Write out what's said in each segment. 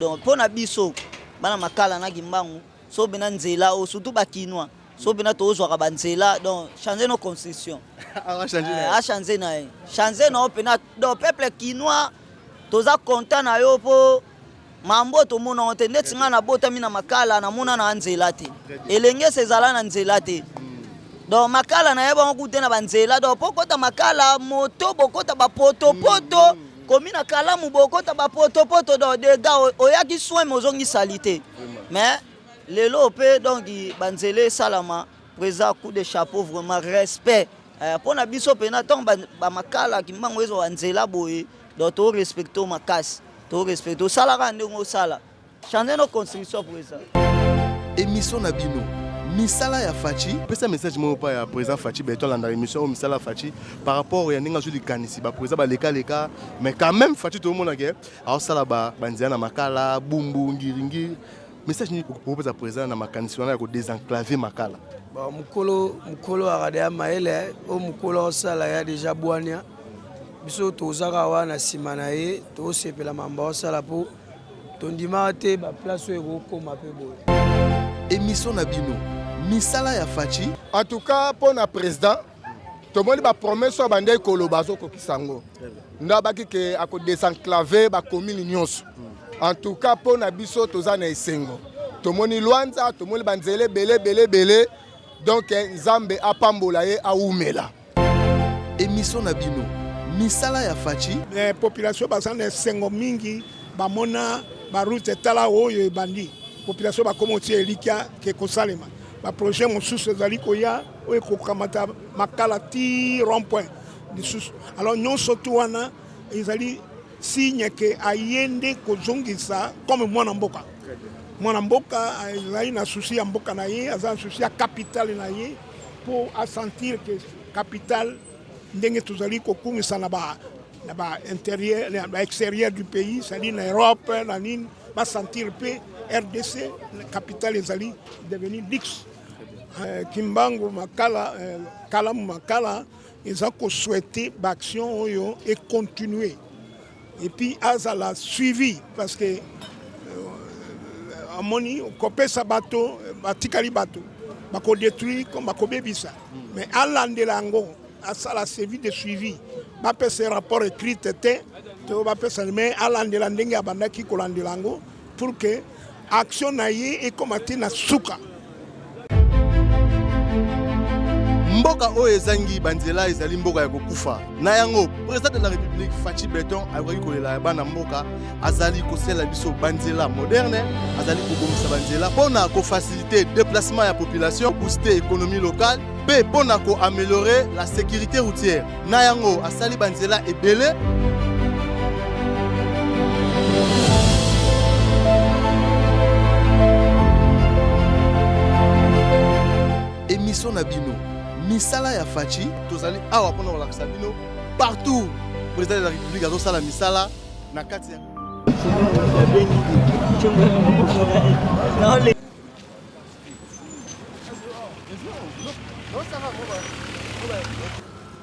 Donc mpo na biso bana Makala na Kimbangu so pena nzela oyo surtout ba kinois so pena tozwaka ba nzela donc changer nos construction a changer na ye changer na yo pena donc peuple kinois toza content na yo mpo mambo tomona yango te ndeti ngai nabotami na Makala namona na nzela te Elengesa ezala na nzela te. Donc Makala nayeba yango kutu te na banzela donc mpo okota Makala moto bokota bapotopoto komi na Kalamu bokota bapotopoto donc dega oyaki soin me ozongi salite mais lelo mpe donc banzela esalama président coup de chapeau vraiment respect mpo na biso mpena ntango bamakala Kimbangu ezwa banzela boye donc torespecte makasi torespecte osalaka ndenge osala. Changer nos construction président. Émission na bino misala ya Fatshi. Pesa message moko pa ya président Fatshi Beton alanda émission oyo misala ya Fatshi par rapport ya ndenge azwi likanisi ba président baleka leka mais quand même Fatshi toomona ke aosala ba banzela na Makala, Bumbu, Ngiringiri. Message nini okopesa président na makanisi wana ya ko désenclaver Makala? Bon, mokolo mokolo akada ya mayele oyo mokolo osala ya deja bwania biso tozaka wana nsima na ye tosepela mambo osala mpo Tondimaka te ba place oyo ekokoma pe boye. Emission na bino misala ya Fatshi. En tout cas pona president tomoni ba promesse oyo abandaki koloba azokokisa yango nde abaki ke ako desenclave ba commune nyonso en tout cas pona biso toza na esengo tomoni Luanza tomoni banzela ebele ebele ebele donc Nzambe apambola ye awumela. Emission na bino misala ya Fatshi. Mais population baza na esengo mingi bamona ba route tala oyo ebandi population bakoma otia elikya ke kosalema ba projet mosusu ezali koya oyo ekokamata Makala ti rond point lisusu alors nyonso tu wana ezali signe ke aye nde kozongisa comme mwana mboka mwana mboka azali na souci ya mboka na ye aza na souci ya capitale na ye mpo asentir ke capitale ndenge tozali kokumisa na ba na ba intérieur na ba extérieur du pays c'est-à-dire na Europe na nini basentir mpe RDC capitale ezali devenu luxe. Kimbangu Makala Kalamu Makala eza ko souhaiter ba action oyo e continuer et puis azala suivi parce que amoni kopesa bato batikali bato bako détruire comme bakobebisa mais alandela yango asala service de suivi bapesa rapport écrite te to bapesa mais alandela ndenge abandaki kolandela yango pour que action na ye ekoma te na suka. Mboka oyo ezangi banzela ezali mboka ya kokufa. Na yango, président de la République Fatshi Beton akokaki kolela ya bana mboka, azali kosalela biso banzela moderne, azali kobongisa banzela mpo na kofaciliter déplacement ya population, booster économie locale mpe mpo na koaméliorer la sécurité routière. Na yango, asali banzela ebele. Emission na bino misala ya Fatshi, tozali awa mpona kolakisa bino partout président de la République azosala misala na kati ya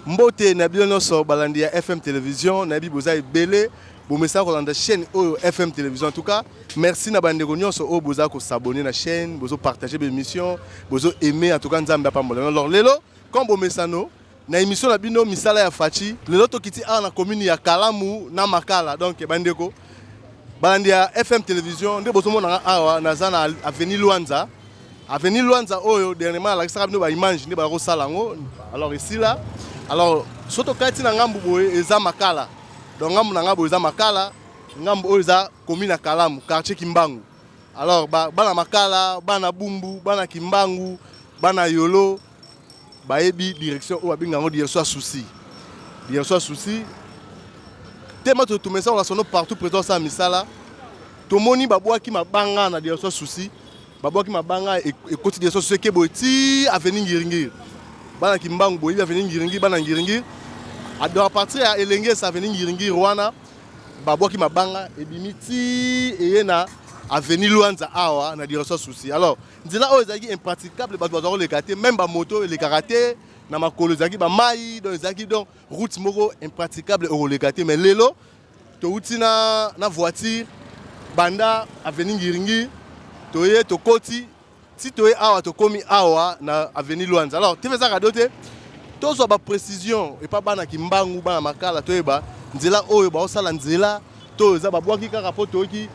Mbote na bino nyonso balandi ya FM Television, nayebi boza ebele bomesana kolanda chaîne oyo FM Television. En tout cas, merci na bandeko nyonso oyo boza ko s'abonner na chaîne, bozo partager ba émissions, bozo aimer. En tout cas, Nzambe apambola. Alors lelo, comme bomesano na émission na bino misala ya Fatshi, lelo tokiti awa na commune ya Kalamu na Makala. Donc bandeko balandi ya FM Television nde bozomona nga awa naza na avenue Luanza. Avenue Luanza oyo dernièrement alakisaka bino ba image nde bakosala yango. Alors esila. Alors soki tokati na ngambu boye eza Makala. Donc ngambu na ngambu eza Makala, ngambu oyo eza commune ya Kalamu, quartier Kimbangu. Alors ba, bana Makala, bana Bumbu, bana Kimbangu, bana Yolo bayebi direction oyo babenga yango direction ya souci. Direction ya souci tema totumesa kolakisa no partout président asala misala tomoni babwaki mabanga na direction ya souci babwaki mabanga ekoti direction souci eke boye ti avenue Ngiringiri bana Kimbangu boyebi avenue Ngiringiri bana Ngiringiri donc à partir ya Elengesa avenue Ngiringiri wana babwaki mabanga ebimi ti eye na avenue Luanza awa na direction souci. Alors nzela oyo ezalaki impraticable, bato bazwa koleka te, même bamoto elekaka te na makolo, ezalaki bamai, donc ezalaki donc route moko impraticable okoleka te. Mais lelo touti na voiture Banda avenue Ngiringiri toye tokoti ti toye awa, tokomi awa na avenue Lwanza. Alors TV eza radio te, tozwa baprécision epa bana Kimbangu, bana Makala, toyeba nzela oyo baosala nzela to eza babwaki kaka mpo toyoki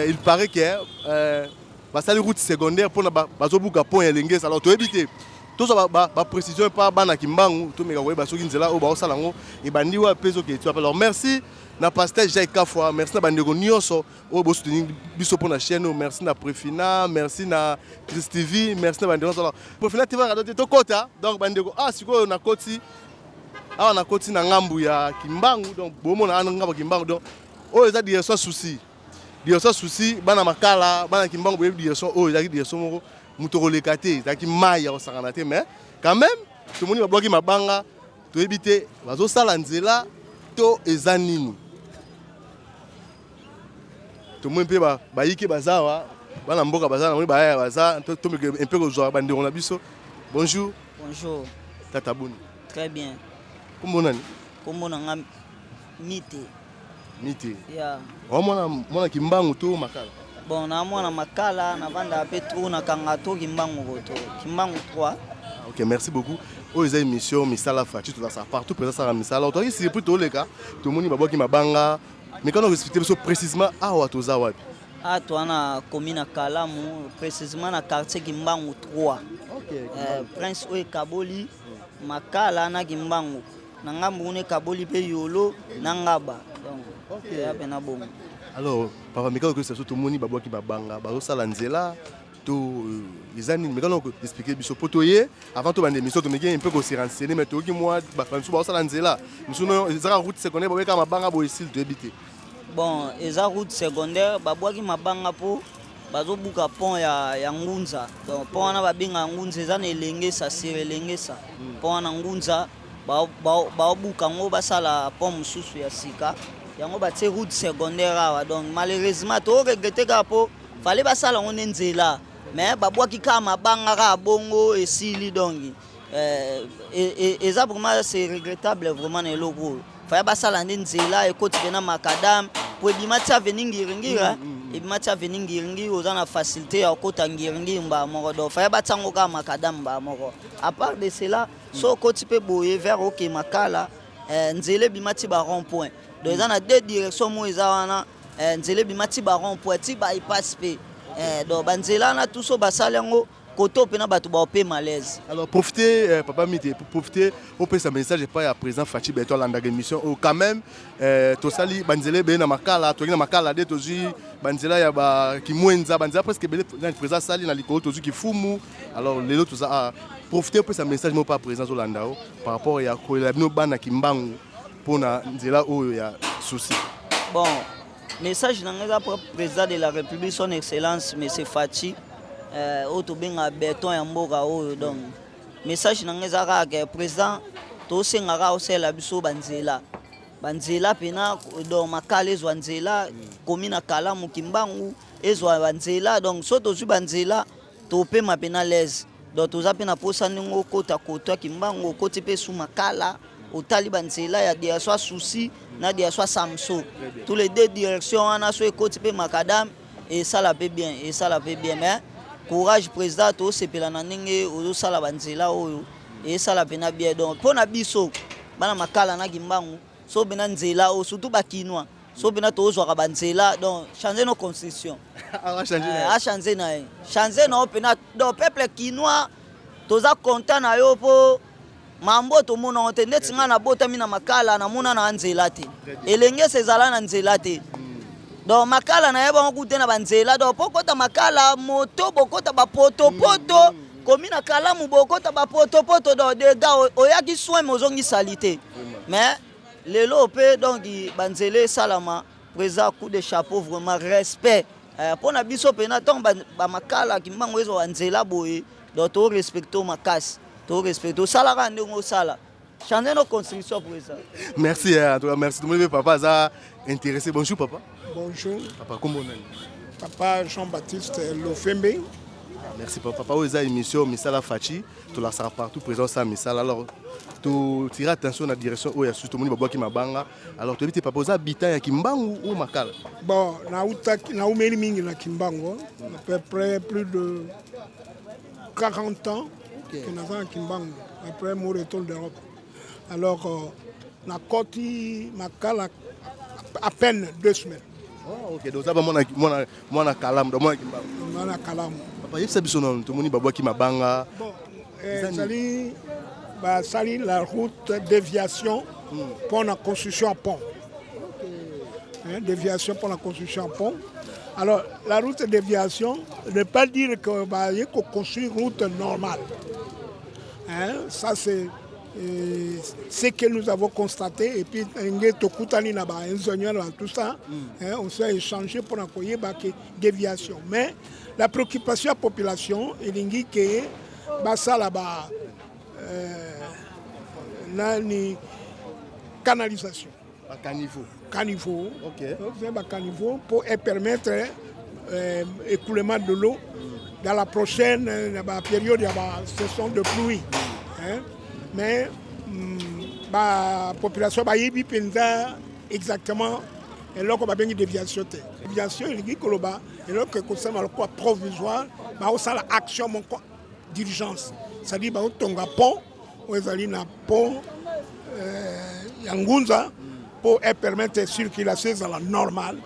il paraît que basali route secondaire mpona bazobuka pont ya Elengesa. Alors toyebi te, tozwa baprécision epa bana Kimbangu, tomeka koyeba soki nzela oyo baosala yango ebandi wapi mpe ezokende ti wapi. Alors merci na pasteur Jacques Kafwa, merci na bandeko nyonso oyo bosoutenir biso mpo na chaîne oyo, merci na Prefina, merci na Chris TV, merci na bandeko nyonso. Alors Prefina TV radio te, tokota. Donc bandeko, ah, sikoyo nakoti awa, nakoti na ngambu ya Kimbangu. Donc bomona wana ngambu ya Kimbangu. Donc oyo eza direction Souci, direction Souci. Bana Makala, bana Kimbangu, boyebi direction oyo ezalaki direction moko moto koleka te, ezalaki mai ya kosangana te. Mais quand même tomoni babwaki mabanga, toyebi te bazosala nzela to eza nini. Tomoni mpe bayike baza awa, bana mboka baza, namoni bayaya baza. Tomeke mpe kozwa bandeko na biso. Bonjour. Bonjour. Tata, boni? Très bien. Kombo nani? Kombo na nga Mite. Mite? Ya. Wa mwana, mwana Kimbangu to Makala? Bon, na mwana Makala, navandaka mpe tro nakanga to Kimbangu, koto Kimbangu 3. Ah, ok, merci beaucoup. Oyo eza émission Misala Fatshi, tozalaka partout mpenza, sala misala. Toyaki surpris, toleka, tomoni babwaki mabanga. Mekano expliquer biso précisément awa toza wapi? A toa na komi na Kalamu, précisément na quartier Kimbangu 3. Prince oyo ekaboli Makala na Kimbangu, na ngambu kuna ekaboli mpe Yolo na Ngaba. Donc eya mpe na bongo. Alors papa, mekano koyebisa biso, tomoni babwaki mabanga, bazosala nzela to eza nini? Mekano expliquer biso po toye avant tobanda émission, tomeki mpe kose renseigner, mais toyoki mwa bamisusu bazosala nzela, misusu no ezaka route secondaire, babweka mabanga boye, esili, toyebi te. Bon, eza route secondaire, babwaki mabanga mpo bazobuka pont ya Ngunza. Donc pont wana babengaka Ngunza, eza na Elengesa, sur Elengesa. Pont wana Ngunza, baobuka yango, basala pont mosusu ya sika. Yango batie route secondaire awa. Donc malheureusement toregretter kaka mpo fallait basala yango nde nzela, mais babwaki kaka mabanga kaka bongo, esili. Donc eza vraiment, c'est regrettable vraiment. Na eloko oyo fallait basala nde nzela ekoti mpe na macadam po ebima ti avenue Ngiringiri, ebima ti avenue Ngiringiri, oza na facilité ya kokota Ngiringiri mbala moko. Donc fallait batia yango kaka macadam mbala moko. À part de cela, so okoti mpe boye vers oke Makala, nzela ebima ti ba rond point. Donc eza na deux direction moko eza wana, nzela ebima ti ba rond point, ti bypass mpe. Donc banzela wana tout so basali yango koto mpena bato baope malaise. Alors profitez, papa Mite, profitez opesa message epai ya président Fatshi Béton, alandaka émission oyo quand même. Tosali banzela ebele na Makala, toki na Makala de tozwi banzela ya bakimwenza, banzela presque ebele nani président asali na likolo, tozwi kifumu. Alors lelo toza ah, profitez opesa message moko pa président azolanda o par rapport ya kolela bino bana Kimbangu mpona nzela oyo ya Souci. Bon, message na ngai eza président de la République, son excellence monsieur Fatshi, oyo tobengaka béton ya mboka oyo. Donc message na ngai eza kaka ke président, tosengaka osalela biso banzela, banzela mpena. Donc Makala ezwa nzela, komi na Kalamu, Kimbangu ezwa banzela. Donc so tozwi banzela, topema mpe na l'aise. Donc toza mpe na posa ndenge okota kotwa Kimbangu, okoti mpe su Makala, otali banzela ya direction ya Souci na direction ya Samso, tous les deux directions wana, so ekoti mpe macadam, esala mpe bien, esala mpe bien. Mais courage président, tosepela na ndenge ozosala banzela oyo, esala mpena bien. Donc mpo na biso bana Makala na Kimbangu, so mpena nzela oyo, surtout bakinois, so mpena tozwaka banzela. Donc change no construction, achange na ye, change na yo mpena. Donc peuple kinois, toza content na yo mpo mambo tomona te. Ndeti ngai nabotami na Makala, namona na nzela te, Elengesa ezala na nzela te. Donc Makala nayebango ku te na banzela. Donc mpo kota Makala, moto bokota bapotopoto, komi na Kalamu bokota bapotopoto. Donc dega oyaki soin me ozongisali te. Mais lelo mpe donc banzela esalama. Président, coup de chapeau vraiment, respect mpo na biso mpena. Ntango bamakala, Kimbango ezwa banzela boye, donc torespecte makasi, torespecte. Osalaka ndenge osala, change no construction, président. Merci, en tout cas merci. Tout le monde, papa aza intéressé. Bonjour papa. Bonjour. Papa, kombo nani? Papa Jean-Baptiste Lofembe. Merci papa. Papa, oyo eza émission Misala Fatshi, tolakisaka partout présent sa misala. Alors To tire attention na direction oyo ya susu tomoni babwaki mabanga. Alors toyebi te papa oza habitant ya Kimbangu ou Makala? Bon, nautaki naumeli mingi na Kimbangu, à peu près plus de 40 ans que naza na Kimbangu après mon retour d'Europe. Alors euh, nakoti Makala à peine 2 semaines. Oh, ok, donc oza ba mwana mwana mwana Kalamu, donc mwana Kimbangu. Mwana Kalamu. Papa yebisa biso nanu tomoni babwaki mabanga. Bon, ezali basali la route déviation pour la construction à pont. Hein, déviation pour la construction à pont. Alors, la route déviation ne veut pas dire que bah, il faut construire route normale. Hein, ça c'est ce que nous avons constaté et puis ndenge tokutani na ba ingénieur na tout ça, hein, on s'est échangé pour koyeba ke déviation. Mais la préoccupation ya population elingi ke basala ba nani, canalisation. Ba caniveau. Caniveau. Ok. Donc, c'est ba caniveau pour permettre écoulement de l'eau dans la prochaine ba période ya ba saison de pluie. Hein? Mais ba population bayebi mpenza exactement eloko babengi déviation te. Déviation elingi koloba eloko ekosala lokola provisoire, baosala action moko d'urgence, c'est-à-dire baotonga pont oyo ezali na pont ya Ngunza mpo epermettre circulation ezala normale.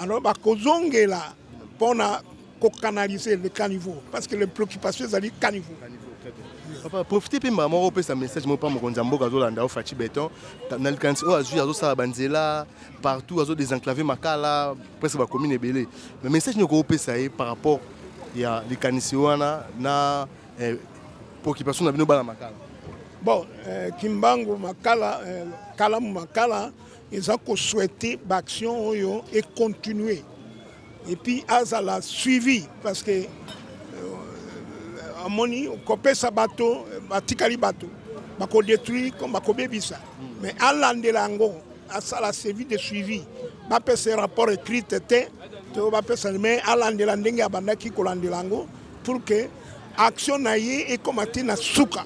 Alors bakozongela mpona kocanaliser le caniveau, parce que les préoccupations ezali caniveau. Papa, profite mpe mbala moko opesa message moko mpa mokonzi ya mboka azolanda o Fatshi Béton na likanisi oyo azwi, azosala banzela partout, azodésenclave Makala, presque bacommune ebele. Mais message nini okopesa ye par rapport ya likanisi wana na préoccupation na bino bana Makala? Bon, Kimbangu Makala, Kalamu Makala eza kosouhaite baaction oyo econtinue et puis azala suivi, parce que amoni kopesa bato batikali, bato bakodétruire comme bakobebisa, mais alandela yango, asala service de suivi, bapesa rapport écrite te to bapesa, mais alandela ndenge abandaki kolandela yango pour que action na ye ekóma te na suka.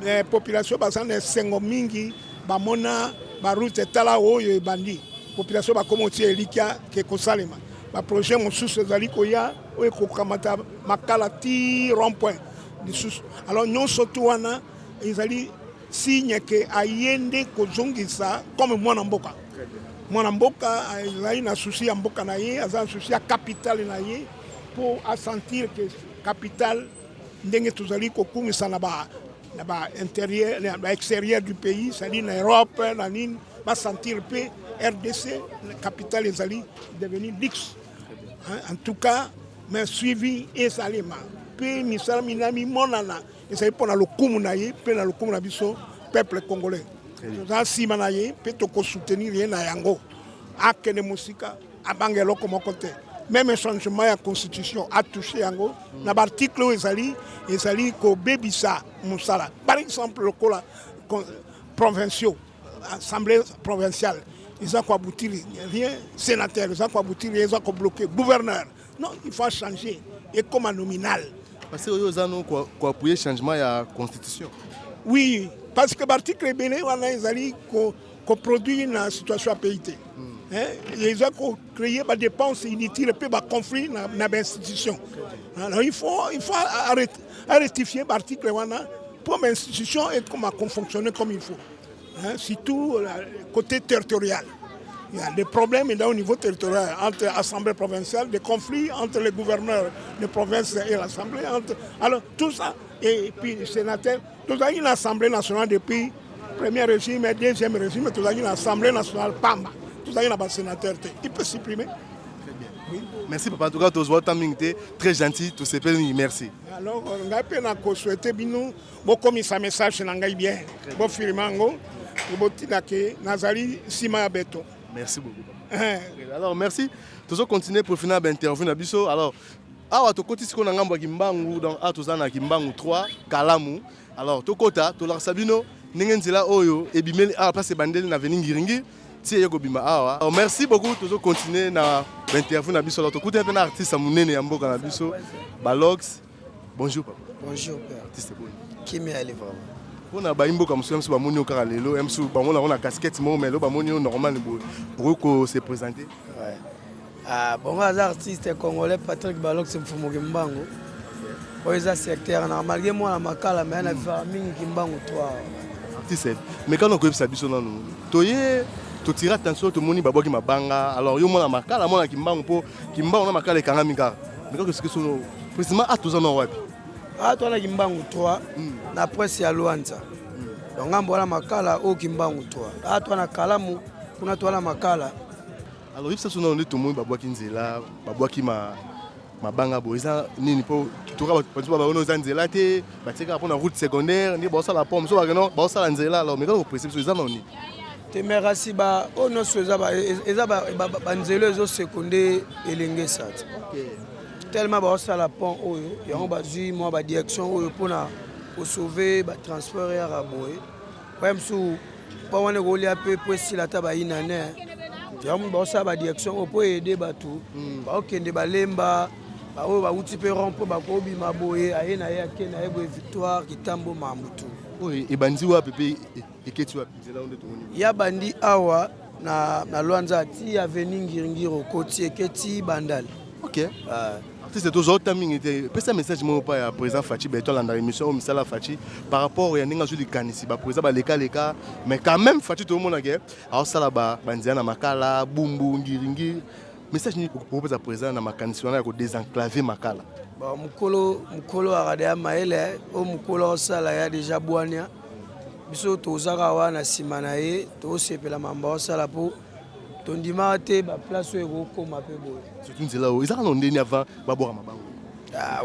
Mais population baza na esengo mingi, bamona baroute etala oyo ebandi, population bakóma otia elikya ke kosalema baprojet mosusu ezali koya oyo ekokamata Makala ti rond point lisusu. Alors nyonso tu wana ezali signe ke aye nde kozongisa comme mwana mboka. Mwana mboka azali na souci ya mboka na ye, aza na souci ya capitale na ye, mpo asentir ke capitale ndenge tozali kokumisa na ba intérieur, na ba extérieur du pays, c'est-à-dire na Europe, na nini, basentir mpe RDC capitale ezali devenu luxe. En tout cas, mais suivi esalema mpe misala mina mimonana ezali mpo na lokumu na ye mpe na lokumu na biso peuple congolais. Toza nsima na ye mpe tokosoutenir ye na yango. Akende mosika, abanga eloko moko te. Même changement ya constitution, atouche yango na baarticle oyo ezali kobebisa mosala, par exemple lokola provinciaux, assemblée provinciale eza koaboutir rien, sénateur eza koaboutir rien, eza kobloquer gouverneur. Non, il faut changer ekoma nominal. Parce que oyo oza no koappuyer changement ya constitution? Oui, parce que baarticle ebele wana ezali koproduire na situation ya pays te. Eza kocréer badépense inutile mpe baconflit na bainstitution. Alors il faut rectifier baarticle wana mpo bainstitution ekoma kofonctionner comme il faut, hein, surtout côté territorial. Il y a des problèmes là au niveau territorial entre l'Assemblée provinciale, des conflits entre les gouverneurs de province et l'Assemblée. Alors tout ça, et puis les sénateurs, tout ça, une Assemblée nationale depuis premier régime et deuxième régime, tout ça, une Assemblée nationale pamba. Tout ça, il y a un sénateur. Il peut supprimer. Très bien. Oui. Merci papa, en tout cas, tous mingi, très gentil, tous ces merci. Alors, ngai mpe nakosouhaite bino bokomisa message na ngai bien, bofilme yango, botina ke nazali nsima ya beto. Merci beaucoup, papa. Alors merci, tozo continuer pour finir l'interview na biso. Alors awa tokoti sikoyo na ngambo ya Kimbangu, donc awa toza na Kimbangu 3 Kalamu. Alors tokota, tolakisa bino ndenge nzela oyo ebimeli awa, place ebandeli na avenue Ngiringi ti eye kobima awa. Alors merci beaucoup, tozo continuer na bainterview na biso. Alors tokutani mpe na artiste ya monene ya mboka na biso, Balox. Bonjour papa. Bonjour père. Artiste, boni? Kimia ali vraiment. Mpona bayi mboka mosusu mosusu bamoni yo kaka lelo, ya mosusu bango nango na casquette moko, mais lelo bamoni yo normal boye, okoki ko se présenter? Ouais. Ah, bongo aza artiste congolais Patrick Balox Mfumu Kimbangu. Oyo eza secteur na malgré mwana makala mais na vivaka mingi Kimbangu 3. Artiste, mais kana okoyebisa biso nanu, toye totira attention, tomoni babwaki mabanga. Alors yo mwana makala, mwana Kimbangu, mpo Kimbangu na makala ekangami kaka, mais kaka soki sono précisément a toza na wapi? Ah, toza na Kimbangu 3 na presse ya Luanza. Donc ngambo wana makala, oyo Kimbangu 3. Ah, toza na Kalamu kuna, toza na makala. Alors yebisa biso nano, nde tomoni babwaki nzela, babwaki mabanga boye, eza nini? Mpo toka bato baono eza nzela te, batie kaka mpona route secondaire nde baosala pont, mosusu bakeno baosala nzela. Alors mais kaka kopréciser biso, eza nano nini? Te, mais kasi ba oyo nyonso eza banzela ezoseconde elengesa te, tellement baosala pont oyo, yango bazwi mwa badirection oyo mpona kosauver batransport yaka boye. Oya mosusu mpo wana ekolia mpe po esila ata bayinane, yango baosala badirection oyo mpo aider bato baokende balemba, baoyo bauti mpe rond mpo bakobima boye, aye na ye, ake na ye boye, Victoire Kitambo Mambutu. Oyo ebandi wapi mpe eketi wapi, nzela oyo nde tomoni? Ya bandi awa na Lwanza ti avenue Ngiringiri, okoti eketi Bandale. Ok, artiste, tozwa ota mingi te, pesa message moko pa ya président Fatshi Béton alandaka émission oyo, misala Fatshi par rapport ya ndenge azwi likanisi. Baprésident balekaleka, mais quand même Fatshi tomona ke aosala banzela na Makala, Bumbu, Ngiringiri. Message nini okopesa président na makanisi wana ya kodésenclaver Makala? Bon, mokolo akada ya mayele, oyo mokolo aosala ya déjà bwania. Biso tozaka wana na nsima na ye, tosepela mambo aosala mpo tondimaka te baplace oyo ekokóma mpe boye. Surtout nzela oyo ezaka na ndeni avant babwaka mabango? Ah,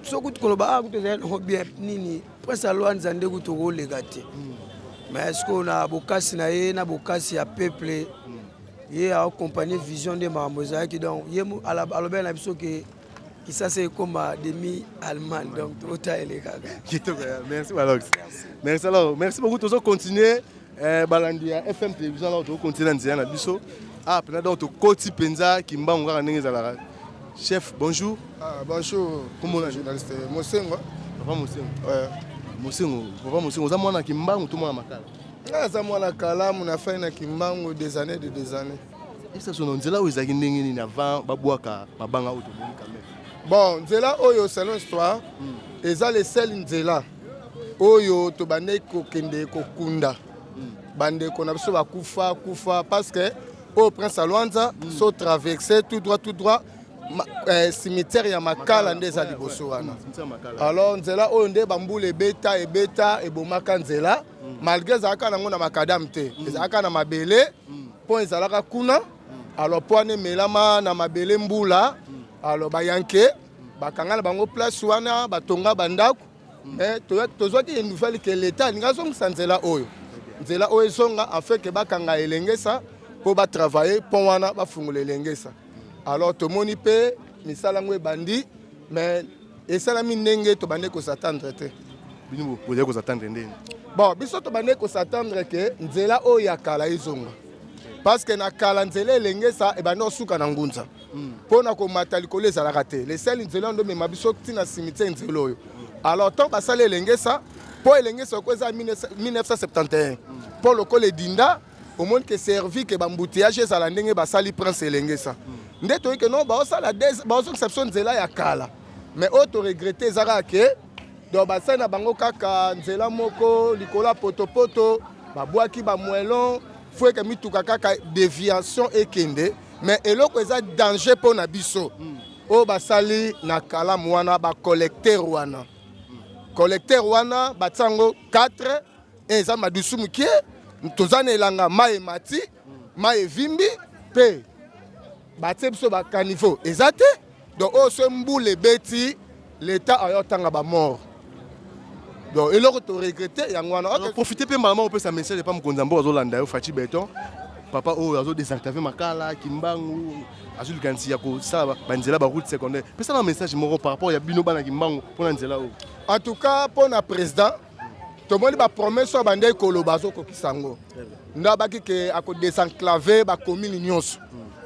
soki kutu koloba, ah, kutu ezali nango bien nini, prince Alwanza nde kutu okoleka te. Mais sikoyo na bokasi na ye, na bokasi ya peuple, ye aaccompagne vision nde makambo ezalaki. Donc ye alobeli na biso ke Kisasa ekóma demi Allemagne, donc tota elekaka. Kitoko, merci Balox, merci. Alors merci beaucoup, tozo continuer, balandi ya FM Télévision. Alors tokocontinue na nzela na biso, ah mpena, donc tokoti mpenza Kimbangu kaka ndenge ezalaka. Chef, bonjour. Ah, bonjour. Kombo na? Journaliste Mosengo. Papa Mosengo. Ouais. Mosengo, papa Mosengo, oza mwana Kimbangu to mwana Makala? Nga aza mwana Kalamu, na fai na Kimbangu des années de des années. Esa sono, nzela oyo ezalaki ndenge nini avant babwaka mabanga oyo tomoni quand même? Bon, nzela oyo, selon histoire, eza le seul nzela oyo tobandaki kokende kokunda bandeko na biso bakufa kufa, parce que oyo prince Alwanza, so traverse tout droit, tout droit, cimetière ya Makala nde eza liboso wana. Alors nzela oyo nde bambula ebeta ebeta, ebomaka nzela, malgré ezalaka nango na macadam te, ezalaka na mabele mpo ezalaka kuna. Alors mpo wana emelama na mabele mbula, alors bayanke bakanga na bango place wana, batonga bandako. Mais tozwaki nouvelle ke l'État alingi azongisa nzela oyo, nzela oyo ezonga afin ke bakanga elengesa mpo batravaille pont wana, bafungola elengesa. Alors tomoni mpe misala yango ebandi, mais esalami ndenge tobandi kos'attendre te. Bino bozali kos'attendre ndeni? Bon, biso tobandi kos'attendre ke nzela oyo ya kala ezonga, parce que na kala nzela elengesa ebandi kosuka na Ngunza, mpo na komata likolo ezalaka te. Lesali nzela oyo nde omema biso ntina cimetière, nzela oyo. Alors ntango basali elengesa, mpo elengesa oko eza 1971, mpo lokola edinda, omoni ke servi ke baembouteillage ezala ndenge basali prince elengesa nde toyi ke non, baosala, baozongisa biso nzela ya kala. Mais oyo toregretter eza kaka ke donc basali na bango kaka nzela moko likolo ya potopoto, babwaki bamoellon, faut eke mituka kaka déviation ekende. Mais eloko eza danger mpo na biso, oyo basali na Kalamu wana, bacollecteur wana, collecteur wana batia yango 4, eza madusu mokie. Toza na elanga, mai emati, mai evimbi mpe batie biso bacaniveau eza te. Donc oyo so mbula ebeti, l'État ayo otanga bamort. Donc eloko toregretter yango wana. Okay. Profite mpe mbala moko opesa message epa mokonzi ya mboka azolanda yo, Fatshi Béton, papa oyo azodésenclaver Makala, Kimbangu, azwi likanisi ya kosala banzela, baroute secondaire. Pesa na message moko par rapport ya bino bana Kimbangu mpona nzela oyo. En tout cas mpo na président, tomoni bapromesse oyo bandeki koloba, azokokisa yango. Nde abaki ke akodésenclaver bacommune nyonso.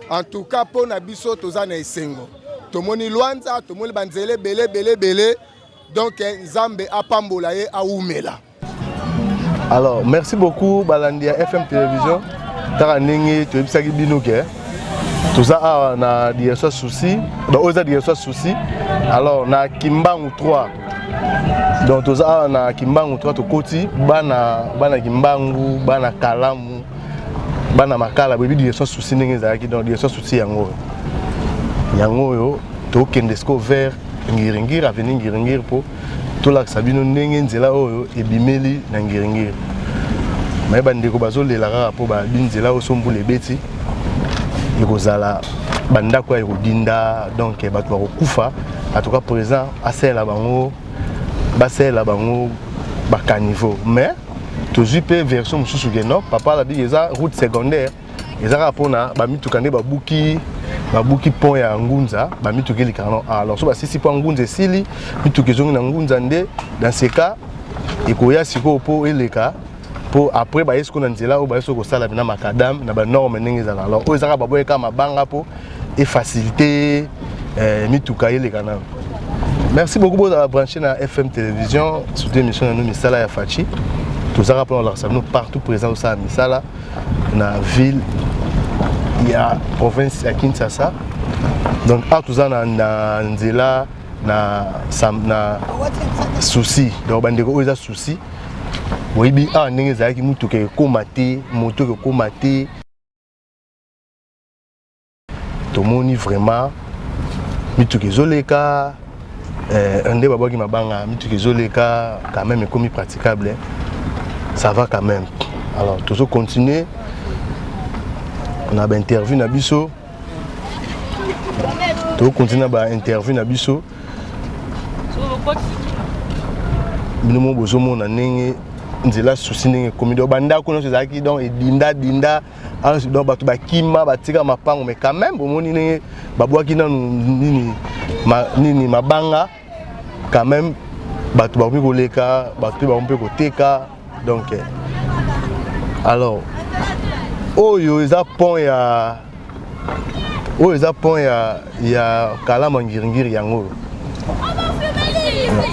En tout cas mpo na biso toza na esengo, tomoni Lwanza, tomoni banzela ebele ebele ebele. Donc Nzambe apambola ye, awumela. Alors, merci beaucoup balandi ya FM Télévision. Taka ndenge toyebisaki bino ke toza awa na direction souci, donc oyo eza direction souci. Alors na Kimbangu 3. Donc toza awa na Kimbangu 3 tokoti bana bana Kimbangu, bana Kalamu, bana Makala, boyebi direction souci ndenge ezalaki. Donc direction souci yango oyo. Yango oyo tokende siko vers Ngiringiri, avenue Ngiringiri po tolakisa bino ndenge nzela oyo ebimeli na Ngiringiri. Maye bandeko bazolela kaka mpo babi nzela oyo so mbula ebeti ekozala bandako ya ekodinda, donc bato bakokufa. En tout cas président asalela bango, basalela bango bacaniveau. Mais tozwi mpe version mosusu ke non, papa alobi eza route secondaire, eza kaka mpona bamituka nde babuki babuki pont ya Ngunza, bamituka elekaka no. Alors so basisi pont ya Ngunza esili, mituka ezongi na Ngunza nde dans ce cas ekoya sikoyo mpo eleka, mpo après baye sikoyo na nzela oyo baye soki kosala na macadam na banorme ndenge ezala. Alors oyo ezaka baboyeka mabanga mpo efacilité mituka eleka nano. Merci beaucoup bozala branché na FM Télévision, surtout émission na nous Misala ya Fatshi. Tozaka mpona kolakisa bino partout présent osala misala na ville ya province ya Kinshasa. Donc awa toza na, na nzela na, na souci. Donc bandeko oyo eza souci, boyebi awa ndenge ezalaki, mutuka ekóma te, moto ekokóma te. Tomoni vraiment mituka ezoleka nde babwaki mabanga, mituka ezoleka quand même, ekomi praticable, ça va quand même. Alors tozo continuer na bainterview na biso, tokocontinue na bainterview na biso. Bino mo bozomona ndenge nzela susi ndenge ekomi. Donc bandako nyonso ezalaki donc edinda dinda, donc bato bakima batika mapango, mais quand même bomoni ndenge babwaki nanu nini, nini mabanga, quand même bato bakomi koleka, bato mpe bakomi mpe koteka. Donc alors oyo eza pont ya oyo eza pont ya Kalama Ngiringiri. Yango oyo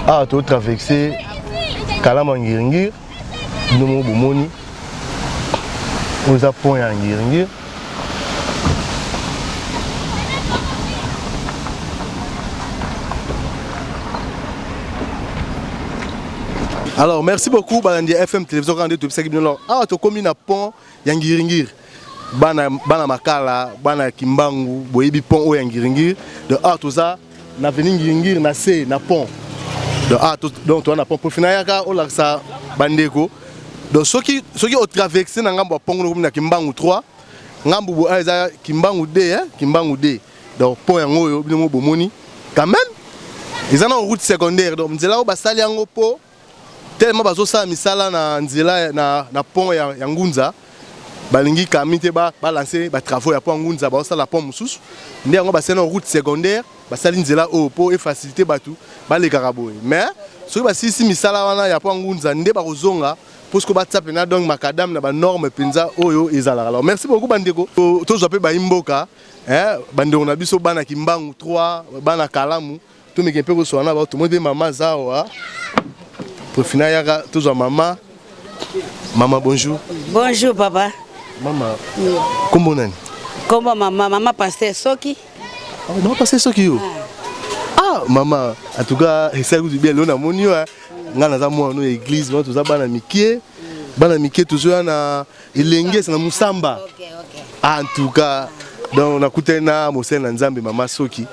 awa totraverse Kalama Ngiringiri. Bino moko bomoni oyo eza pont ya Ngiringiri. Alors merci beaucoup balandi ya FM Télévision. Kaka nde toyebisaki bino, alors awa tokomi na pont ya Ngiringiri. Bana, bana Makala, bana ya Kimbangu, boyebi pont oyo ya Ngiringiri. Donc awa toza na avenue Ngiringiri na se na pont. Donc awa donc toza na pont profina yaka olakisa bandeko. Donc soki otraverse na ngambo ya pont okomi na Kimbangu 3, ngambo bo awa eza Kimbangu 2, hein? Kimbangu 2. Donc pont yango oyo bino mo bomoni quand même eza na route secondaire. Donc nzela oyo basali yango mpo tellement bazosala misala na nzela na pont ya Ngunza, balingi kami te balancer batravaux ya pont ya Ngunza, bazosala pont mosusu nde yango basali na route secondaire. Basali nzela oyo mpo efacilité bato balekaka boye. Mais soki basilisi misala wana ya pont ya Ngunza nde bakozonga mpo sikoyo batia mpena donc macadam na banorme mpenza oyo ezalaka. Alors merci beaucoup bandeko. Tozwa mpe bayi mboka, bandeko na biso bana Kimbangu 3, bana Kalamu, tomeke mpe koswana na bao. Tomoni mpe mama zawa profina yaka, tozwa mama. Mama, bonjour. Bonjour papa. Mama, kombo nani? Kombo mama pasteur Soki. Oh, mama pasteur Soki yo. Ah mama, en tout cas esali kutu bien lelo namoni yo. Ngai naza mwana ya église wana, toza bana mike, bana mike tozoya na elenge na Musamba. En tout cas donc nakutani na mosali na Nzambe mama Soki.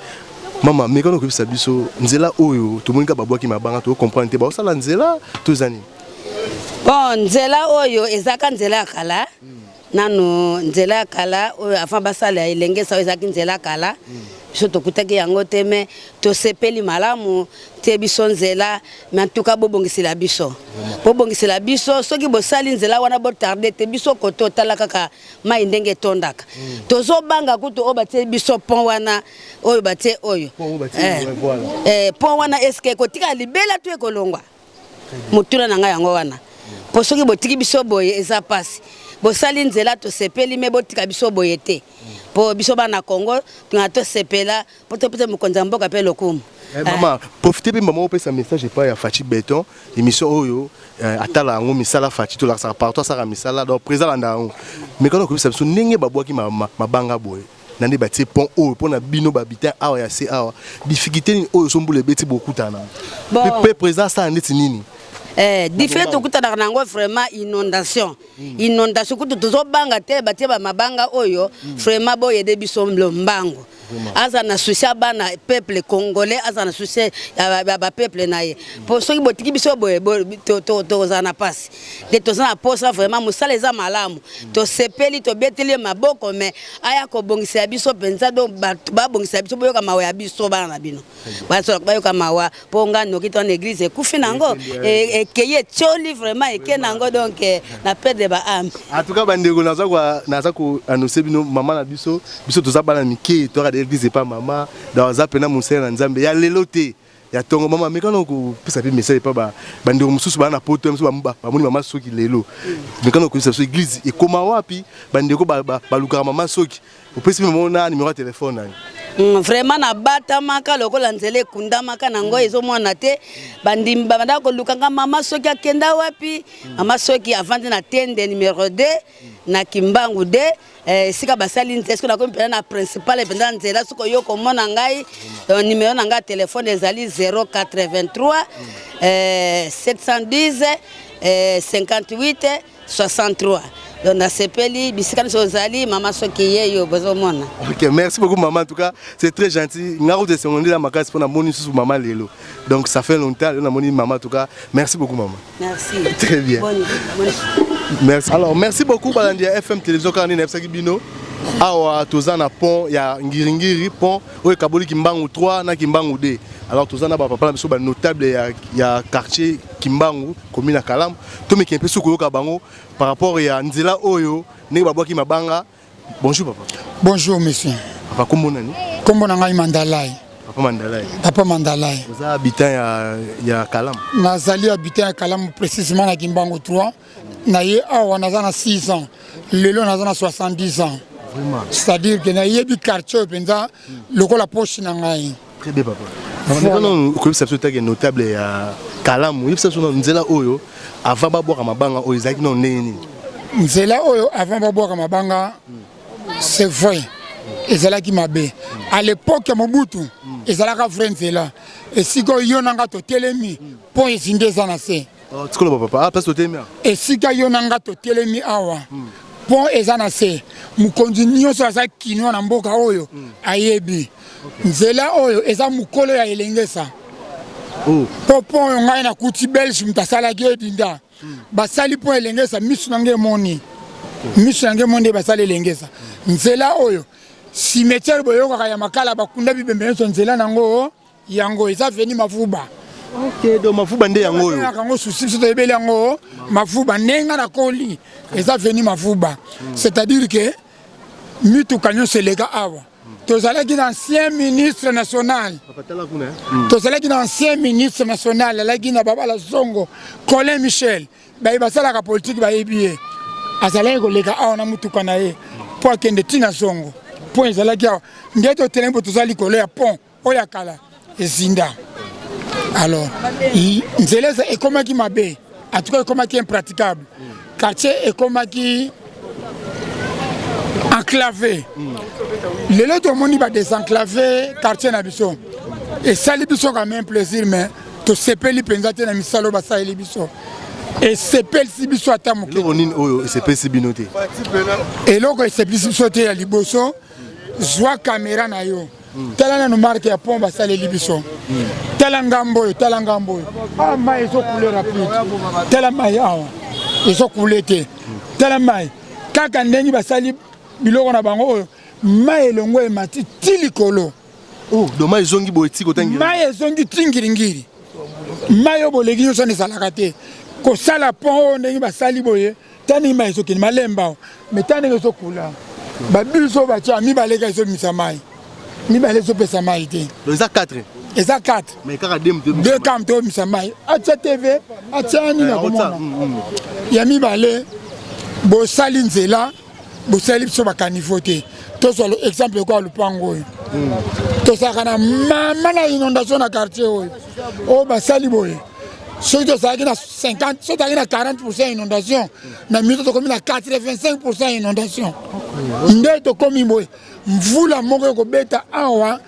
Mama, mekano koyebisa biso nzela oyo tomoni kaka babwaki mabanga, tocomprendre te, baosala nzela to eza nini? Bon, nzela oyo ezalaka nzela ya kala nanu, nzela ya kala oyo avant basala elenge sao, ezalaki nzela ya kala. Biso tokutaki yango te, me tosepeli malamu te. Biso nzela, mais en tout cas bobongisela biso, bobongisela biso. Soki bosali nzela wana, botarde te. Biso kote otala kaka mai ndenge etondaka, tozobanga kutu oyo batie biso pont wana, oyo batie oyo pont wana, eske ekotika libela to ekolongwa? Motuna na ngai yango wana. Mpo soki botiki biso boye eza mpasi. Bosali nzela, tosepeli, me botika biso boye te. Mpo biso bana Congo tongaka tosepela mpo topesa mokonzi ya mboka mpe lokumu. Eh, mama, profite mpe mama opesa message epai ya Fatshi Beton, émission oyo atala yango misala Fatshi tolakisaka partout, asalaka misala, donc président alanda yango. Mais kana koyebisa biso ndenge babwaki mabanga boye na nde batie pont oyo mpona bino bahabitant awa ya se awa, difficulté nini oyo so mbula ebeti bokutana? Bon. Mpe président asala neti nini? Difficulté tokutanaka na yango vraiment, inondation. Inondation kutu tozobanga te. Batie bamabanga oyo, vraiment boyede biso lombango. Aza na souci ya bana peuple congolais, aza na souci ya bapeuple na ye, mpo soki botiki biso boye, tozala na mpasi nde toza na posa. Vraiment mosala eza malamu, tosepeli, tobeteli ye maboko, mais aya kobongisela biso mpenza. Donc bato babongisela biso, boyoka mawa ya biso bana na bino, bayoka mawa, mpo nga noki to na église ekufi nango, ekei, etioli vraiment, eke nango, donc na perdre ba âme. En tout cas, bandeko, naza koannonce bino mama na biso. Biso toza bana mike, toyaka de église epa mama. Donc aza mpena mosala na Nzambe ya lelo te, ya ntongo. Mama, mekana kopesa mpe message epa bandeko mosusu baa na poto, mosusu bamoni mama soki lelo. Mekana koyebisa biso église ekoma wapi, bandeko balukaka mama soki opesi mpe mama na numéro ya telefone nani. Vraiment nabatamaka lokola nzela ekundamaka nango, ezomona te. Bandimi babandaka kolukanga mama soki akenda wapi. Mama soki avandi na tende numéro 2 na Kimbangu 2, esika basali nzela. Soki nakomi mpenza na principal mpenza nzela, soki oyo komona ngai, numéro na ngai ya telefone ezali 083 710 58 63. Donc nasepeli bisika nyonso ozali, mama soki ye yo bozomona. Ok, merci beaucoup maman, en tout cas c'est très gentil. Nga kutu esengo nde na makasi mpona moni susu mama lelo. Donc ça fait longtemps lelo namoni mama. En tout cas merci beaucoup maman. Merci. Très bien. Bonne, bonne. Merci. Alors merci beaucoup balandi ya FM Télévision. Kaka nini nayebisaki bino, awa toza na pont ya Ngiringiri, pont oyo ekaboli Kimbangu 3 na Kimbangu 2. Alors toza na bapapa na biso, banotable ya quartier Kimbangu, commune ya Kalamu. Tomeki mpe soki koyoka bango par rapport ya nzela oyo ndenge babwaki mabanga. Bonjour papa. Bonjour monsieur. Papa, kombo nani? Kombo na ngai Mandalai. Papa Mandalai. Papa Mandalai. Oza habitant ya Kalamu? Nazali habitant ya Kalamu, précisément na Kimbangu 3. Na ye awa naza na 6 ans. Lelo naza na 70 ans. Vraiment. C'est-à-dire que nayebi quartier oyo mpenza lokola poche na ngai. Très bien papa. Voilà. Okoyebisa biso take notable ya Kalamu, oyebisa biso na nzela oyo avant babwaka mabanga oyo ezalaki nano ndenge nini? Nzela oyo avant babwaka mabanga, c'est vrai, ezalaki mabe. À l'époque ya Mobutu ezalaka vrai nzela. Esika oyo yo na nga totelemi, pont ezindi, eza na se. Oh, tikolo papa, ah, place totelemi awa? Esika yo na nga totelemi awa, pont eza na se. Mokonzi nyonso aza kinwa na mboka oyo ayebi nzela oyo eza mokolo ya Elengesa. Oh. Mpo pont oyo ngai nakuti Belge moto asalaki edinda. Basali pont Elengesa, miso na ngai emoni, miso na ngai emoni nde basali Elengesa. Nzela oyo, cimetière boyokaka ya Makala, bakunda bibembe nyonso, nzela nango yango eza avenue Mavuba. Ok, donc Mavuba nde yango oyo. Babengaka yango susi, biso toyebeli yango Mavuba. Ndenge nakoli eza avenue Mavuba, c'est-à-dire que mituka nyonso eleka awa. Tozalaki na ancien ministre national. Papa, tala kuna, eh. Tozalaki na ancien ministre national, alaki na Babala Zongo, Colin Michel. Baye basalaka politike bayebi ye. Azalaki koleka awa na mutuka na ye mpo akende ntina Zongo. Pont ezalaki awa nde totelemi, mpo toza likolo ya pont oyo ya kala ezinda. Alors nzela eza ekomaki mabe, en tout cas ekomaki impraticable, quartier ekomaki enclavé. Lelo tomoni badésenclavé quartier na biso, esali biso quand même plaisir, mais tosepeli mpenza te na misala oyo basaleli biso. Esepelisi biso ata moke. Eloko nini oyo esepelisi bino te? Eloko esepelisi biso te, ya liboso, zwa kamera na yo, tala nanu marque ya pont basaleli biso. Tala ngambo oyo, tala ngambo oyo. Awa mai ezokule rapide, tala mai awa ezokule te. Tala mai kaka ndenge basali biloko na bango oyo, mai elongo emati ti likolo. Oh, donc mai ezongi boye ti kotangi. Mai ezongi ti Ngiringiri. Mai oyo boleki nyonso wana ezalaka te. Kosala pont oyo ndenge basali boye, ta ndenge mai ezokende malemba awa, mais ta ndenge ezokula. Babiso batia mibale kaka ezobimisa mai, mibale ezopesa mai te. Donc eza 4. Eza 4. Mais kaka deux moto. Deux kaka moto obimisa mai. Atia TV, atia nini, akomona. Ya mibale, bosali nzela. Bosali biso bacaniveau te. Tozwa exemple lokola lupango oyo, tozalaka na mama na inondation na quartier oyo. Oyo basali boye, soki tozalaki na 50, soki tozalaki na 40% inondation, na minute tokomi na 85% inondation. Nde tokomi boye, mvula moko ekobeta awa,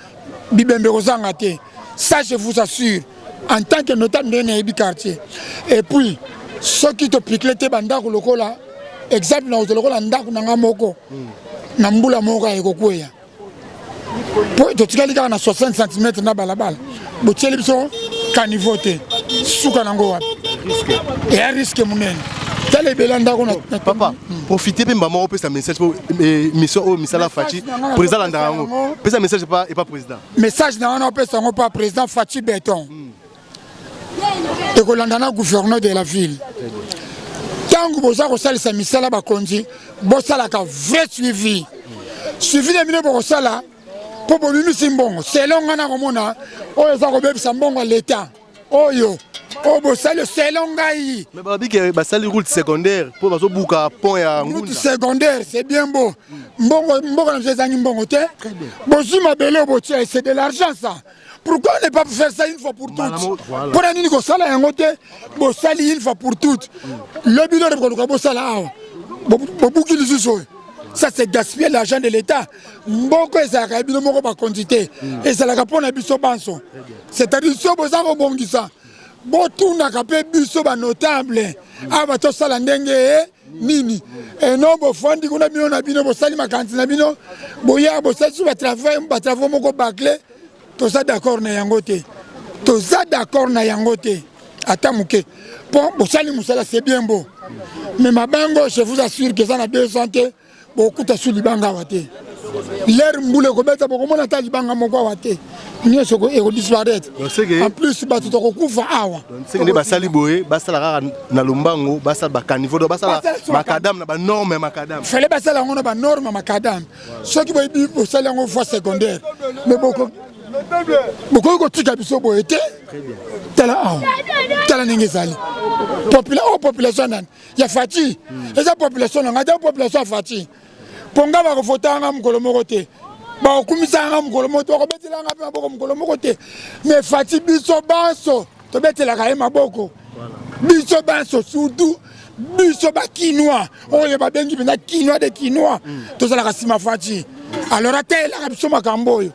bibembe kozanga te. Ça, je vous assure en tant que notable, ndenge nayebi quartier. Et puis soki topikle te bandako, lokola exemple na kozwa lokola ndako na nga moko, na mbula moko ekokweya, po totikali kaka na 60 cm na balabala. Botieli biso caniveau te, suka nango wapi? Eya risque monene. Tala ebele ndako. Papa, profite mpe mbama opesa message po mission oyo, misala Fatshi, président alandaka yango. Pesa message epa président. Message na wana opesa yango pa président Fatshi Béton, ekolanda na gouverneur de la ville. Ntango boza kosalisa misala, bakonzi, bosalaka vrai suivi. Suivi na bino bokosala mpo bobimisi mbongo. Selon ngai, na komona oyo eza kobebisa mbongo ya leta oyo bosali, selon ngai. Mais balobi ke basali route secondaire mpo bazobuka pont ya Route Ngunda. secondaire, c'est bien beau. Mbongo, mboka na biso ezangi mbongo te. Bozwi mabele oyo botia, c'est de l'argent, ça. Pourquoi ne pas faire ça une fois pour toutes? Mpona nini kosala yango te? Bosali une fois pour toutes, lobi loro koluka bosala awa, bobuki lisusu oyo. Ça, c'est gaspiller l'argent de l'État. Mboko ezalaka ya bino moko bakonzi te, ezalaka mpo na biso banso. C'est-à-dire, so boza kobongisa, botunaka mpe biso banotable awa, tosala ndenge nini. Eno bofandi kuna, bino na bino bosali makanisi na bino, boya bosali so batravaux moko bâclés. Toza d'accord na yango te, toza d'accord na yango te ata moke. Mpo bosali mosala, c'est bien beau, mais mabango, je vous assure que eza na 2 ans te, bokuta su libanga awa te. L'heure mbula ekobeta, bokomona ata libanga moko awa te, nyonso ekodisparaître. En plus, bato tokokufa awa. Seke nde basali boye, basala kaka na lombango, basala bacaniveau, donc basala macadam na banorme ya macadam. Fallait basala yango na banorme ya macadam. Soki boyebi bosali yango voie secondaire, mais bokoki kotika biso boye te. Tala awa, tala ndenge ezali. Oyo population nani? Ya Fatshi. Eza population na ngai te, population ya Fatshi. Mpo nga bakofota nga mokolo moko te, bakokumisa nga mokolo moko te, bakobetela nga mpe maboko mokolo moko te. Mais Fatshi, biso banso tobetelaka ye maboko, biso banso, surtout biso bakinois oyo babengi mpenza Kinois de Kinois, tozalaka nsima Fatshi. Alors atelaka biso makambo oyo,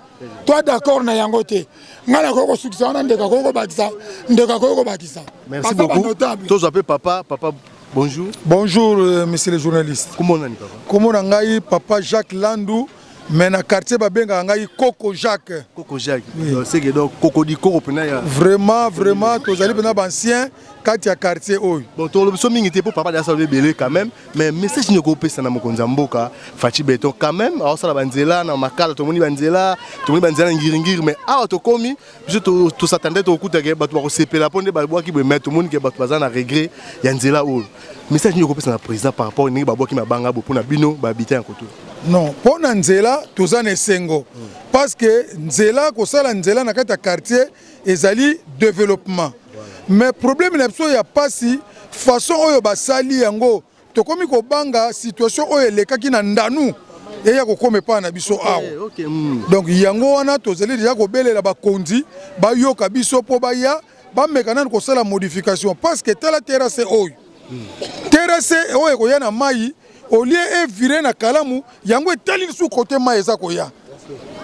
toa d'accord na yango te. Ngai nakoki kosukisa wana. Ndeko akoki kobakisa, ndeko akoki kobakisa. Merci beaucoup. Tozwa mpe papa. Papa, bonjour. Bonjour, monsieur le journaliste. Kombo nani, papa? Kombo na ngai papa Jacques Landu, mais na quartier babengaka ngai Koko Jacques. Koko Jacques. Oui. C'est que donc Koko di Koko pena ya. Vraiment, vraiment, tozali pena bancien kati ya quartier oyo. Bon, tolobi so mingi te po papa asala ebele quand même, mais message nini okopesa na mokonzi ya mboka Fatshi Béton? Quand même aosala banzela na Makala, tomoni banzela, tomoni banzela na Ngiringiri, mais awa tokomi, biso tosatande tokutaka bato bakosepela mpo nde babwaki boye, mais tomoni ke bato baza na regret ya nzela oyo. Message nini okopesa na président par rapport ndenge babwaki mabanga bo mpona bino bahabitant ya koto? Non, mpo na nzela, toza na esengo, parce que nzela, kosala nzela na kati ya quartier ezali développement. Mais problème na biso ya pasi, façon oyo basali yango, tokomi kobanga situation oyo elekaki na Ndanu eya kokoma epai na biso awa. Donc yango wana tozali deja kobelela bakonzi bayoka biso mpo baya bameka nanu kosala modification, parce que tala terrasse oyo, terrasse oyo ekoya na mai, au lieu evire na Kalamu, yango etali lisusu kote mai eza koya.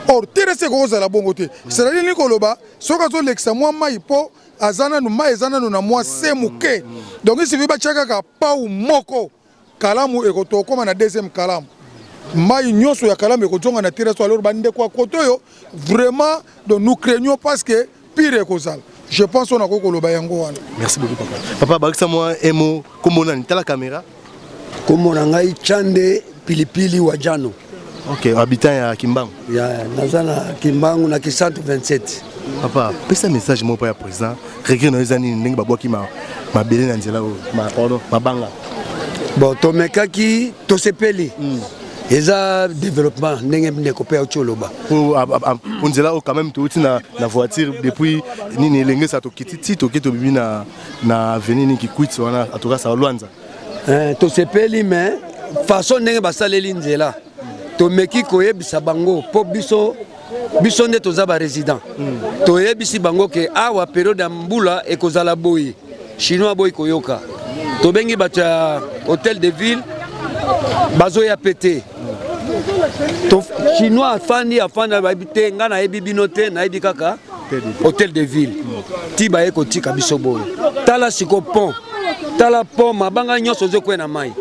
Or terrasse ekokozala bongo te. C'est-à-dire nini koloba, soki azolekisa mwa mai mpo aza nanu, mai eza nanu na mwa se moke. Donc isifi batia kaka pau moko, Kalamu ekotokóma na deuxième Kalamu, mai nyonso ya Kalamu ekozonga na terrasse. Alors bandeko ya kote oyo, vraiment, donc nous craignons, parce que pire ekozala. Je pense oyo nakoki koloba yango wana. Merci beaucoup, papa. Papa, bakisa mwa emo. Kombo nani? Tala caméra. Kombo na ngai Chande Pilipili Wajano. Ok, habitant ya Kimbangu. Ya, naza na Kimbangu, na Kisantu 27. Papa, pesa message moko ya président. Regret na yo eza nini ndenge babwaki mabele na nzela oyo, pardon, mabanga? Bon, tomekaki, tosepeli. Eza développement, ndenge ndeko mpe auti oloba. Po nzela oyo quand même, touti na voiture depuis nini, Elengesa, tokiti ti toke, tobimi na avenue nini, Kikwit wana, en tout cas ça Lwanza. Tosepeli, mais Façon ndenge basaleli nzela, tomeki koyebisa bango mpo biso biso nde toza barésident. Toyebisi bango ke awa période ya mbula ekozala boye. Chinois aboyi koyoka. Tobengi bato ya hôtel de ville, bazoya pe te. Chinois afandi, afandi, bayebi te. Ngai nayebi bino te, nayebi kaka hôtel de ville. Ti baye kotika biso boye. Tala siko pont, tala pont, mabanga nyonso ezokwea na mai.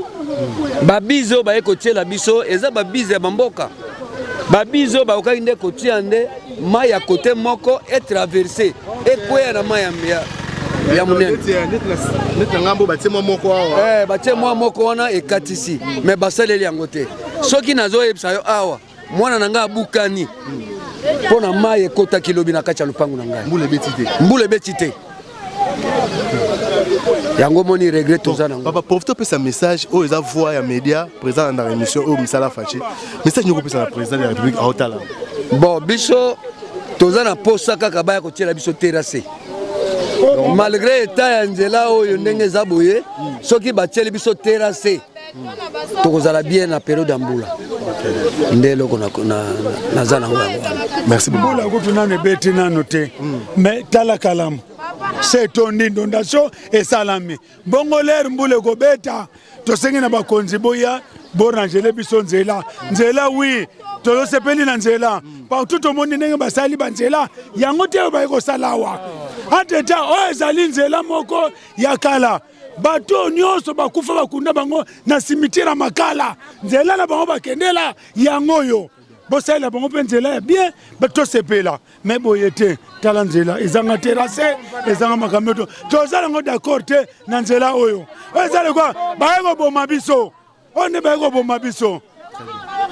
Babize oyo baye kotiela biso eza babize ya bamboka. Babize oyo bakokaki nde kotia nde mai ya kote moko etraverse, ekweya na mai ya monene. Neti na ngambo batie mwa moko awa. Batie mwa moko wana ekatisi, me basaleli yango te. Soki nazoyebisa yo awa, mwana na ngai abukani mpo na mai ekotaki lobi na kati ya lopango na ngai. Mbula ebeti te. Mbula ebeti te. Yango moni regret toza nango. Papa, profite opesa message oyo eza voix ya média président na émission oyo Misala Fatshi. Message nini okopesa na président de la République aotala? Bon, biso toza na posa kaka baya kotiela biso terrasse. Donc, malgré état ya nzela oyo ndenge eza boye, soki batieli biso terrasse, tokozala bien na période ya mbula. Nde eloko naza nango yango wana. Merci beaucoup. Mbula kutu nano ebeti nano te, mais tala kalamu se etondi, inondation esalami. Bongo lere mbula ekobeta, tosengi na bakonzi boya borangele biso nzela. Nzela, oui, tozosepeli na nzela partout. Tomoni ndenge basali banzela yango te oyo baye kosala awa. Ateta oyo ezali nzela moko ya kala. Bato oyo nyonso bakufa, bakunda bango na cimetière ya Makala. Nzela na bango bakendela yango oyo, bosalela bango mpe nzela ya bien, tosepela. Me boye te, tala nzela ezanga terrasse, ezanga makambo. To toza nango d'accord te na nzela oyo. Oyo eza lekwa baye koboma biso, oyo nde baye koboma biso.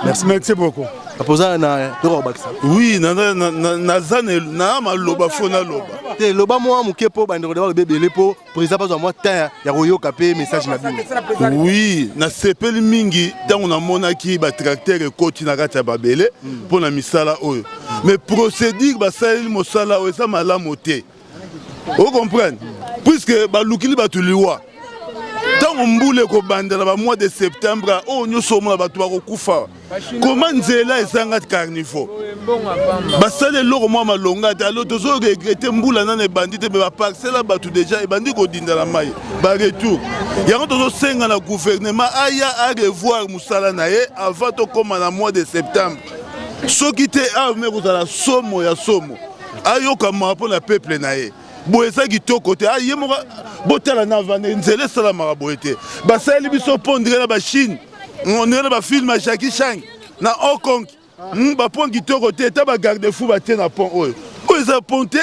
Merci. Merci beaucoup. Papa, oza na eloko kobakisa? Oui, naza na maloba, fo naloba. Te, loba mwa moke mpo bandeko de balobi ebele, mpo président bazwa mwa temps ya koyoka mpe message na bino. Oui, nasepeli mingi ntango namonaki batracteur ekoti na kati ya babele mpo na misala oyo. Mais procédure basaleli mosala oyo eza malamu te, ocomprendre, puisque balukili bato liwa. Ntango mbula ekobanda na bamois de septembre oyo nyonso, omona bato bakokufa. Koma nzela ezanga caniveau, basali eloko mwa malonga te. Alors tozo regretter, mbula nano ebandi te, me baparcelle bato déjà ebandi kodinda na mai, baretour. Yango tozosenga na gouvernement aya arevoir mosala na ye avant tokóma na mois de septembre. Soki te, awa me kozala somo ya somo. Ayoka mawa mpo na peuple na ye. Boye eza kitoko te. Ye moko botala na vande, nzela esalamaka boye te. Basaleli biso pont ndenge na bachine, ndenge na bafilm ya Jackie Chan na Hong Kong. Bapont kitoko te. Ata bagarde-fou batie na pont oyo. Oyo eza pont te,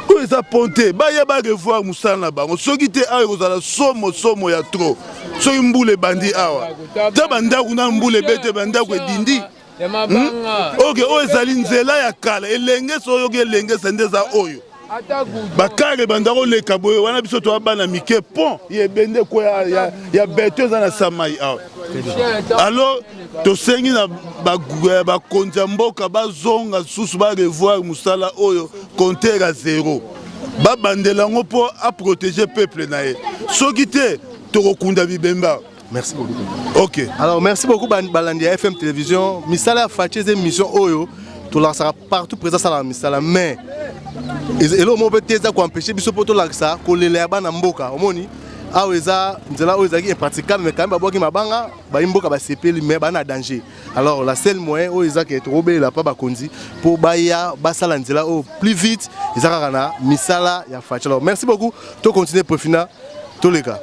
oyo eza pont te. Baya barevoir mosala na bango. Soki te, awa ekozala somo, somo ya trop. Soki mbula ebandi awa, ta bandako na mbula ebete, bandako edindi. Ok, oyo ezali nzela ya kala, Elengesa. Oyoki Elengesa nde eza oyo bakare ebanda koleka boye wana. Biso toya bana mike, pont ya ebende ekweya ya beto eza na samai awa. Alors tosengi na bakonzi ya mboka bazonga susu, barevoir mosala oyo, compteur à zéro, babandela yango mpo aprotéger peuple na ye. Soki te, tokokunda bibemba. Merci beaucoup. Ok. Alors merci beaucoup balandi ya FM Télévision. Misala ya Fatshi eza émission oyo tolakisaka partout. Président asalaka misala, mais eloko moko mpe te eza koempêche biso mpo tolakisa kolela ya bana mboka. Omoni awa eza nzela oyo ezalaki impraticable, mais quand même babwaki mabanga, bayi mboka basepeli, mais baa na danger. Alors la seule moyen oyo eza ke tokobelela mpa bakonzi mpo baya basala nzela oyo plus vite, eza kaka na Misala ya Fatshi. Alors merci beaucoup, tocontinue profina, toleka.